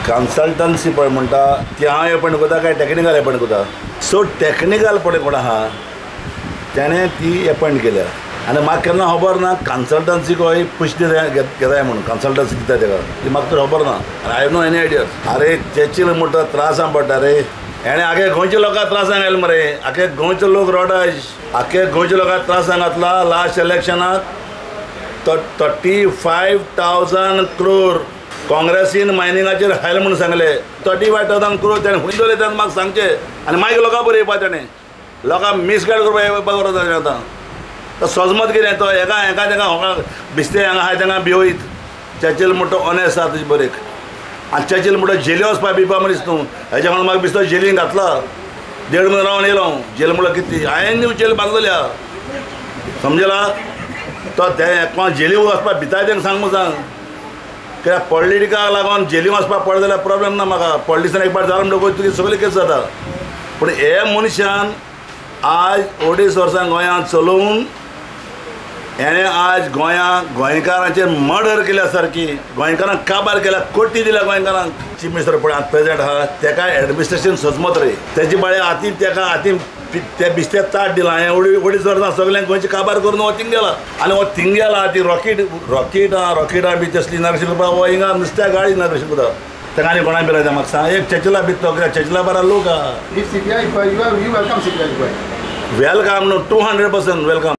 Consultancy पळय म्हणटा ती हांव एपॉयंट करता काय टॅक्निकल एपॉयंट करता. सो टॅक्निकल पळय कोण आहा तेणें ती एपॉयंट केल्या आनी म्हाका केन्ना खबर ना कन्सल्टन्सी खंय पयशे घेताय म्हणून कन्सल्टन्सी दिता तेका ती म्हाका तर खबर ना आनी I have no any idea. अरे चर्चील म्हणटा त्रासां पडटा रे हेणें आगे गोंयच्या लोकांक त्रासांक घाल मरे. आगे गोंयचो लोक रोडाज आगे गोंयच्या लोकांक त्रासांक घातला. लास्ट इलेक्शनाक 35,000 क्रोर काँग्रेसीन मायनिंगाचेर हायल म्हणून सांगले. 35,000 क्रोर तेणें खंय दवरले तेणें म्हाका सांगचें आनी मागीर लोकां बरें येवपा तेणें लोकांक मिसगायड करपा येवपा गरज आतां. तो सजमत कितें तो हेका हेका तेका होका बिस्ते हांगा आहाय तेंका भिवयत. चर्चील म्हणटा ऑनेस्ट आसा तुजे बरेक आनी चर्चील म्हणटा जेली वचपा बिवपा मनीस न्हू. हेज्या म्हणून म्हाका बिस्तो जेलीन घातला 1.5 म्हयनो रावन येयलो हांव. जेल म्हणल्यार कितें हांवें न्हू जेल बांदलेल्या समजला. तो ते कोण जेली वचपा भिताय तेंका सांग सांग कित्याक पॉलिटिकाक लागून जेली वचपाक पडलें जाल्यार प्रोब्लेम ना म्हाका. पॉलिटिशन एक फावट जालो म्हणटकूच तुगे सगळी केस जाता. पूण हे मनशान आज 2.5 वर्सां गोंयांत चलोवन हेणें आज गोंयांत गोंयकारांचेर मर्डर केल्या सारकी गोंयकारांक काबार केल्या कोटी दिल्या गोंयकारांक. चीफ मिनिस्टर पळय आतां प्रेजेंट आहा तेका एडमिनिस्ट्रेशन सजमत रे तेजे बाळे हातीन तेका हातीन ते बिस्ते ताट दिला. हें 2.5 वर्सां सगळ्यांक गोंयचे काबार करून हो थिंग गेला आनी हो थिंग गेला ती रॉकेट रॉकेटां रॉकेटां बी तसली इनॉग्रेशन करपा हो हिंगा नुस्त्या गाडी इनॉग्रेशन करता. तेका आनी कोणाक भिरांत म्हाका सांग. एक चर्चिला भितर कित्याक चर्चिला बरा लोक आहा. If CBI, you welcome CBI. Welcome न्हू 200% welcome.